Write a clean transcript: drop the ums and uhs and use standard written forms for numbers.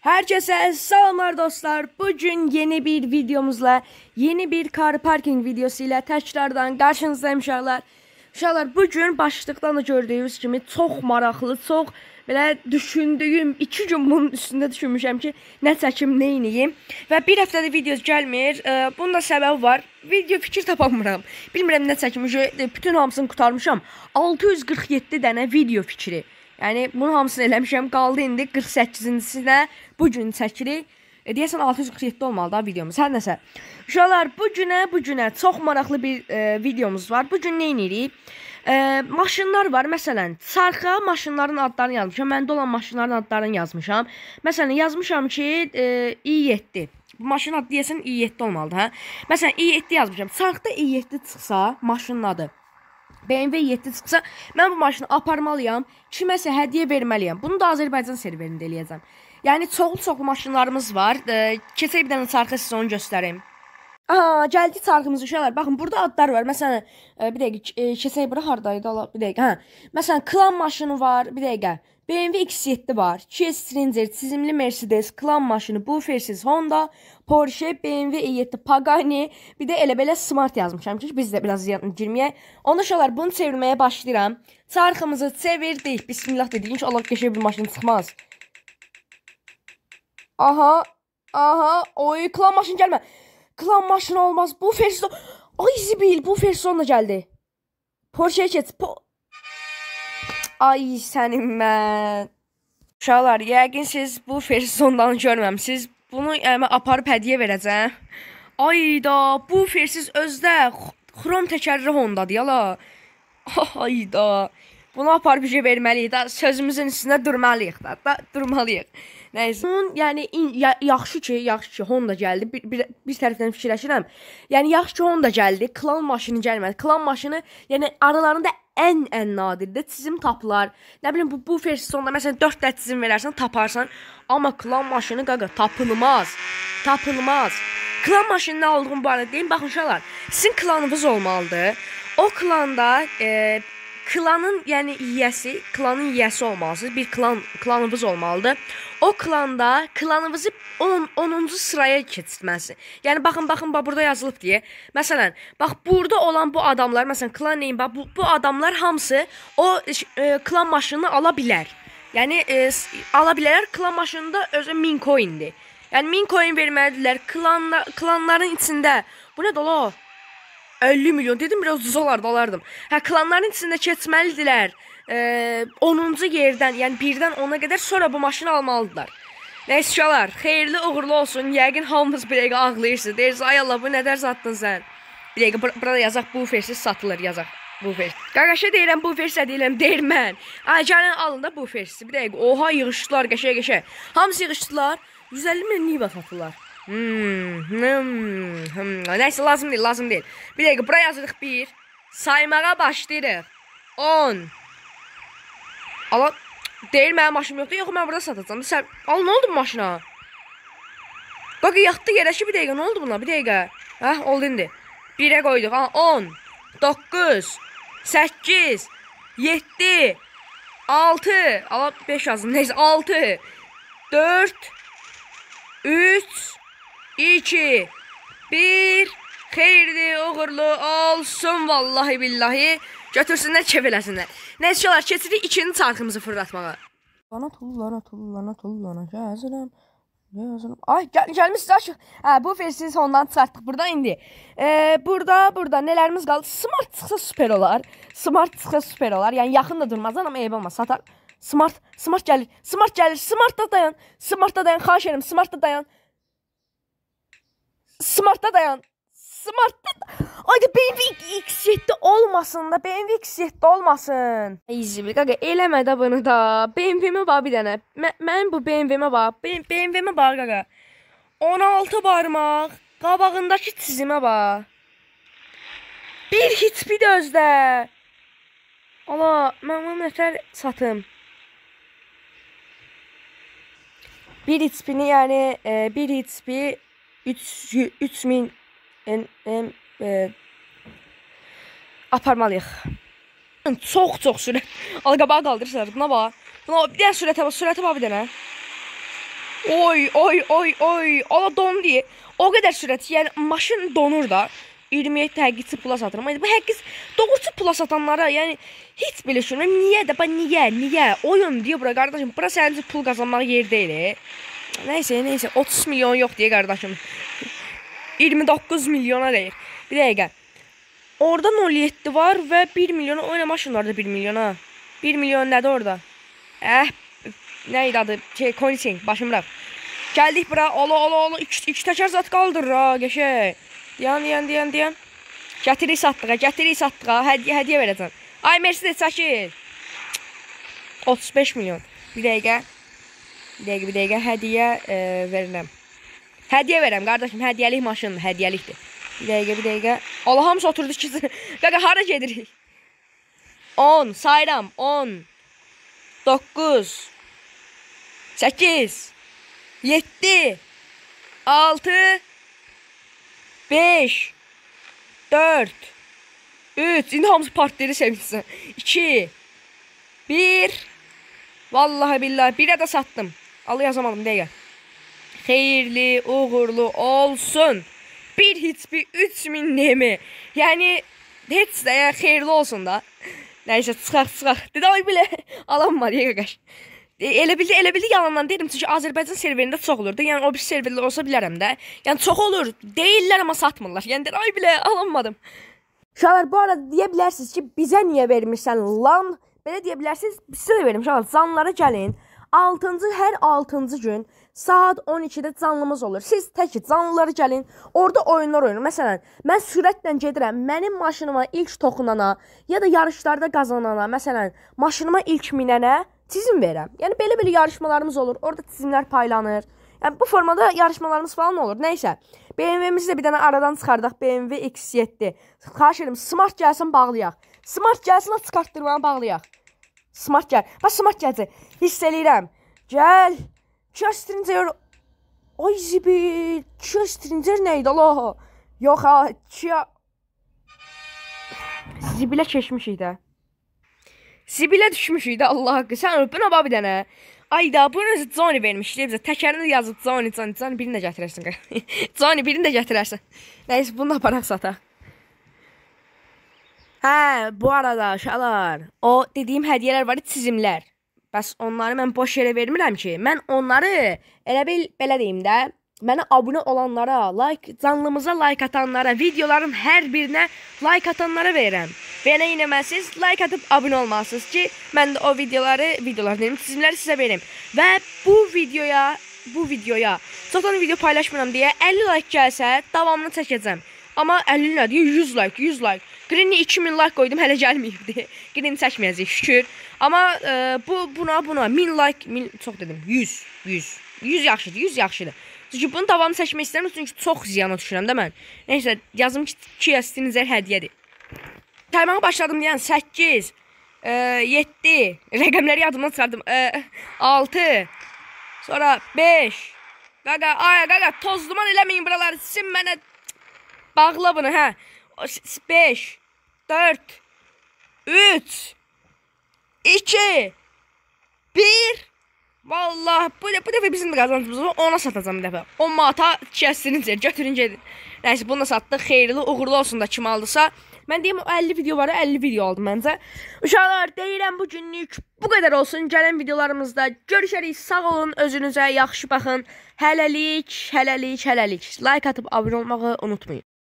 Herkese selamlar dostlar. Bugün yeni bir videomuzla, yeni bir car parking videosu ile tekrardan karşınızdayım uşaqlar. Uşaqlar, bugün başlıqdan da gördüyünüz kimi çox maraqlı, çox belə düşündüyüm, 2 gün bunun üstündə düşünmüşəm ki, nə çəkim, nə iniyim. Və bir həftədə video gəlmir. Bunun da səbəbi var. Video fikir tapamıram. Bilmirəm nə çəkim. Bütün hamısını qurtarmışam. 647 dənə video fikri. Yəni bunun hamısını eləmişəm. Qaldı indi 48-cisinə bu gün çəkirik. Deyəsən 647 olmalı da videomuz. Hər nəsə. Uşaqlar, bu günə çox maraqlı bir videomuz var. Bu gün nə edirik? Maşınlar var. Məsələn, çarxa maşınların adlarını yazmışam. Məndə olan maşınların adlarını yazmışam. Məsələn, yazmışam ki, i7. Bu maşının adı deyəsən i7 olmalıdır, hə? Məsələn, i7 yazmışam. Çarxda i7 çıxsa, maşının adı BMW i7 çıxsa, mən bu maşını aparmalıyam, kiməsə hədiyyə verməliyəm. Bunu da Azərbaycan serverində eləyəcəm. Yəni çoxlu-çoxlu maşınlarımız var. Keçək bir dənə çarxı sizə onu göstərim. Aha, gəldi çarxımız uşaqlar. Baxın, burada adlar var. Məsələn, bir dəqiqə, keçək bura hardaydı? Allah, bir dəqiqə. Hə. Məsələn, klan maşını var. Bir dəqiqə. BMW X7 var. Kia Stinger, çizimli Mercedes, klan maşını, bufersiz Honda, Porsche, BMW i7, Pagani. Bir də elə belə Smart yazmışam ki, biz də biraz girməyək. Onda uşaqlar, bunu çevirməyə başlayıram. Çarxımızı çevirdik. Bismillah dedik. İnşallah qəşəng bir maşın çıxmaz. Aha, aha, oy, klan maşın gəlmə. Klan maşını olmaz. Bufersiz. Ay zibil, bufersiz onunla gəldi. Porsche keç. Ay sənin mən. Uşaqlar, yəqin siz bufersiz ondan görməmisiniz. Bunu yəni, aparıb hədiyyə verəcəm. Ayda, bufersiz özdə xrom təkərli Honda'dır yala. Ayda. Bunu aparıb bir şey verməliyik da, sözümüzün üstündə durmalıyıq da, durmalıyıq. Nəysə. Bunun, yəni yaxşı ki Honda gəldi. Bir tərəfdən fikirləşirəm. Yəni yaxşı ki Honda gəldi, klan maşını gəlmədi. Klan maşını, yəni aralarında ən nadirdir. Çizim tapılar. Nə bilim bu bufersiz onda məsələn 4 dənə çizim verərsən taparsan. Amma klan maşını qaqa tapılmaz. Tapılmaz. Klan maşını nə olduğunu bu arada deyim. Baxın uşaqlar, sizin klanınız olmalıdır. O klanda klanın yəni yiyəsi, klanın yiyəsi olmalısınız. Bir klanınız olmalıdır. O klanda klanınızı 10-cu sıraya keçirtməlisiniz. Yəni baxın, bax burada yazılıb deyə. Məsələn, bax burada olan bu adamlar, məsələn klan neyim, bax bu adamlar hamısı o klan maşınını ala bilər. Yəni ala bilərlər. Klan maşınında özü 1000 coindir. Yəni 1000 coin verməlidirlər klanların içində. Bu nə dolu? 50 milyon dedim, biraz ucuz olardı, alardım. Hə, klanların içində keçməlidirlər. 10-cu yerdən, yəni 1-dən 10-a qədər sonra bu maşını almalıdırlar. Nəysə uşaqlar, xeyirli uğurlu olsun. Yəqin hamınız bir dəqiqə ağlayırsınız. Deyirsiniz, ay Allah, bu nə dərs atdın sən? Bir dəqiqə, burada yazaq, bufersiz satılır, yazaq. Bufer. Qaqaşa deyirəm, bufersiz deyirəm, deyir mən. Ay, gəlin alın da bufersiz. Bir dəqiqə, oha, yığışdılar, qəşəng-qəşəng. Hamısı yığışdılar, 150 min niyə satırlar? Nəysə, lazım deyil, lazım deyil. Bir dəqiqə, bura yazırıq 1. Saymağa başlayırıq. 10. Allah, deyir mənim maşınım yoxdur. Yox, mən burada satacağam. Sən, al, nə oldu bu maşına? Bax, yatdı yerə ki, bir dəqiqə, nə oldu buna? Bir dəqiqə. Hə, oldu indi. 1-ə qoyduq. 10, 9, 8, 7, 6, Allah, 5 yazdım. Nəysə, 6, 4, 3, 2, 1, xeyirli, uğurlu olsun vallahi billahi. Götürsünlər, kef eləsinlər. Nəysə uşaqlar, keçirik ikinci çarxımızı fırlatmağa. Lana tullana tullana tullana gəzirəm, gəzirəm. Ay, gəlmişsiniz aşıq. Hə, bufersiz ondan çıxartdıq buradan indi. Burada nələrimiz qaldı? Smart çıxsa süper olar. Smart çıxsa süper olar. Yəni yaxın da durmaz, amma eyb olmaz. Satar. Smart gəlir. Smart gəlir. Smartda dayan. Smartda dayan. Xahiş edirəm, smartda dayan. Smartda dayan. Smartda. Ayda BMW X7 olmasın da. BMW X7 olmasın. Easy bir qaqa, eləmə də bunu da. BMW-mə bax bir dənə. Mənim bu BMW-mə bax. BMW-mə bax qaqa. 16 barmaq. Qabağındakı çizimə bax. Bir heç bir də özdə. Allah, mən bunu nətər satım? Bir XP-ni, yəni 1 XP 3000 aparmalıyıq. Çox sürət. Al, qabağa qaldırırlar. Buna bax. Buna bir dənə sürətə bax, sürətə bax bir dənə. Oy, oy, oy, oy. Ala don deyə. O qədər sürət, yəni maşın donur da. 27 həqiqi pula satıram. Bu həqiqi doğrusu pula satanlara, yəni heç belə düşünmürəm. Niyə də, bax niyə, niyə? Oyun deyə bura qardaşım, bura sənin üçün pul qazanmaq yer deyil. Nəysə, nəysə, 30 milyon yox deyə qardaşım. 29 milyona deyir. Bir dəqiqə. Orada 0,7 var və 1 milyona oyna maşın orada 1 milyona. 1 milyon nədir orada? Nə idi adı? Şey, Koenigsegg, başım bırak. Gəldik bura, ola, ola, ola, iki təkər zat qaldırır ha, qəşəng. Dayan, dayan, dayan, dayan. Gətirik satdığa, gətirik satdığa, hədiyyə verəcəm. Ay, Mercedes, çəkil. 35 milyon. Bir dəqiqə. Bir dəqiqə, bir dəqiqə, hədiyyə verirəm. Hədiyyə verəm, qardaşım, hədiyyəlik maşındır, hədiyyəlikdir. Bir dəqiqə, bir dəqiqə. Allah, hamısı oturdu ki. Qaqa, hara gedirik? 10, sayıram, 10, 9, 8, 7, 6, 5, 4, 3, indi hamısı partlayır sevinsin. 2, 1, vallahi billahi, 1-ə də satdım. Allah yazamadım, dəqiqə. Xeyirli, uğurlu olsun. Bir heç bir 3000 nemi. Yəni, heç də yəni, xeyirli olsun da. Nəysə, çıxaq, çıxaq. Dedi, ay belə, alanma deyə qaqaş. Elə bildi, elə bildi yalandan deyirəm. Çünki Azərbaycan serverində çox olurdu. Yəni, o bir serverlər olsa bilərəm də. Yəni, çox olur. Deyirlər, amma satmırlar. Yəni, deyir, ay belə, alınmadım. Uşaqlar, bu arada deyə bilərsiniz ki, bizə niyə vermirsən lan? Belə deyə bilərsiniz, sizə də verim. Uşaqlar, canlılara gəlin. Hər 6-cı gün saat 12-də canlımız olur. Siz tək ki, canlılara gəlin, orada oyunlar oynayın. Məsələn, mən sürətlə gedirəm, mənim maşınıma ilk toxunana ya da yarışlarda qazanana, məsələn, maşınıma ilk minənə çizim verəm. Yəni, belə-belə yarışmalarımız olur, orada çizimlər paylanır. Yəni, bu formada yarışmalarımız falan olur. Nəysə, BMW-mizi də bir dənə aradan çıxardaq, BMW X7. Xahiş edirəm, Smart gəlsin, bağlayaq. Smart gəlsin, çıxartdırmanı bağlayaq. Smart gəl. Bax, Smart gələcək. Hiss eləyirəm. Gəl. Kia Stinger. Ay zibil. Kia Stinger nə idi? Allah. Yox ha. Kia. Zibilə keçmişik də. Zibilə düşmüşük də Allah haqqı. Sən buna bax bir dənə. Ayda, bunu özü Johnny vermişdi bizə. Təkərini yazıb Johnny, Johnny, Johnny birini də gətirərsin. Johnny birini də gətirərsin. Nəysə, bunu da aparaq sataq. Hə, bu arada uşaqlar, o dediyim hədiyyələr var, çizimlər. Bəs onları mən boş yerə vermirəm ki. Mən onları elə bil, belə deyim də, mənə abunə olanlara, like, canlımıza like atanlara, videoların hər birinə like atanlara verirəm. Və nə etməlisiniz? Like atıb abunə olmalısınız ki, mən də o videoları, deyim, çizimləri sizə verim. Və bu videoya çoxdan video paylaşmıram deyə 50 like gəlsə, davamını çəkəcəm. Amma 50 nədir? 100 like, 100 like. Grin'i 2000 like qoydum, hələ gəlməyibdi. Grin'i çəkməyəcək, şükür. Amma buna 1000 like, 1000, çox dedim, 100, 100. 100 yaxşıdır, 100 yaxşıdır. Çünki bunun davamını çəkmək istəmirəm, çünki çox ziyana düşürəm də mən. Neysə, yazım ki, Kia Stinger hədiyyədir. Saymağa başladım deyən 8, 7, rəqəmləri yadımdan çıxardım, 6, sonra 5. Qaqa, ay, qaqa, toz duman eləməyin buraları, sizin mənə... Bağla bunu, hə. 5, 4, 3, 2, 1. Vallahi bu dəfə bizim də qazancımız var. Ona satacağım bir dəfə. 10 manata kəsinincə götürün gedin. Nəysə, bunu da satdıq. Xeyirli, uğurlu olsun da kim aldısa. Mən deyim o 50 video var, 50 video aldım məncə. Uşaqlar, deyirəm bu günlük bu qədər olsun. Gələn videolarımızda görüşərik. Sağ olun, özünüzə yaxşı baxın. Hələlik, hələlik, hələlik. Like atıb abunə olmağı unutmayın.